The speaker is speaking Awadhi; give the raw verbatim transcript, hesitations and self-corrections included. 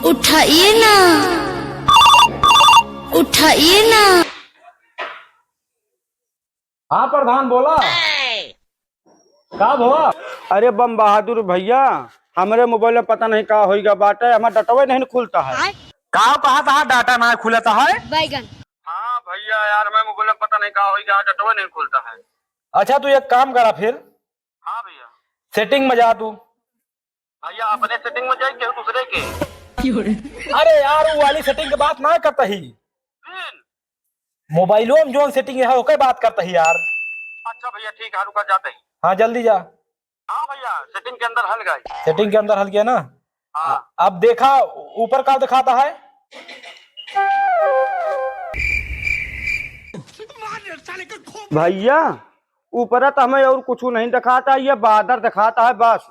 उठाइए ना, उठाइए ना। हाँ प्रधान, बोला। का भवा? अरे बम बहादुर भइया, हमरे मोबाइल में पता नहीं का होइगा बाटे, हमार डेटवे नहीं खुलता है। का कहत हा, डेटा ना खुलता है? बैगन। हाँ भइया यार, हमार मोबाइल में पता नहीं का होइगा, डेटवे नहीं खुलता है। अच्छा, तू एक काम करा फिर। हाँ भइया। सेटिंग में जा तू। भइया, अपने सेटिंग में जाई, केहू दूसरे के? अरे यार, वो वाली सेटिंग के बात ना करता ही। फिर? मोबाइलो में जौन सेटिंग है, ओके बात करता ही यार। अच्छा भइया, ठीक है, रुका, जाते ही। हाँ, जल्दी जा। हाँ भइया, सेटिंग के अंदर हल गए। सेटिंग के अंदर हल गया ना? हाँ। अब देखा, ऊपर का दिखाता है? भइया, ऊपर तो हमें और कुछ नहीं दिखाता, ये बादर दिखाता है बस।